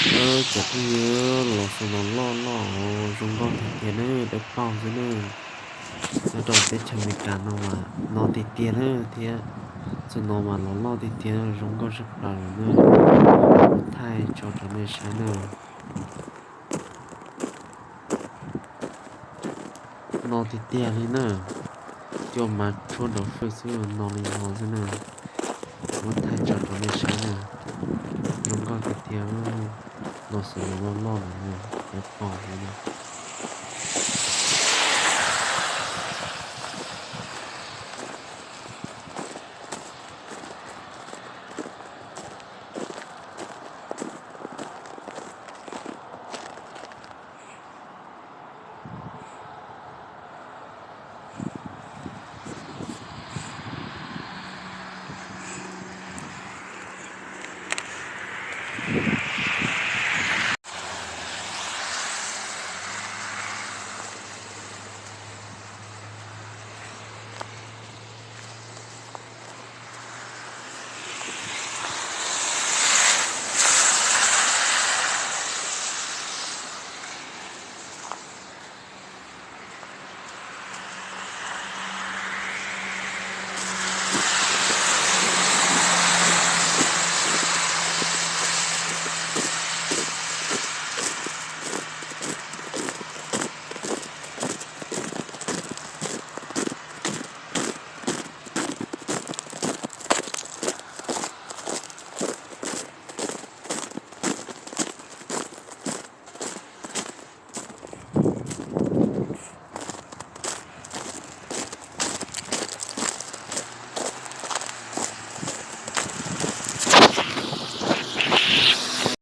Cov phooj ywg, los xaus no loj loj zoo nkauj tiag tiag na, dawb paug xwb na. Nyob rau teb chaws Amelikas no mas no tiag tiag na thiab. Xaus no mas los loj tiag tiag, zoo nkauj tshaj plaws lawm na. Kuv thaij tso rau nej saib na. No tiag tiag li na. Cua mas tshuab nrov fwj xwb, no li no xwb na. Muab thaij tso rau nej saib na. Zoo nkauj tiag tiag, los xaus no loj loj lawm na, dawb paug xwb na.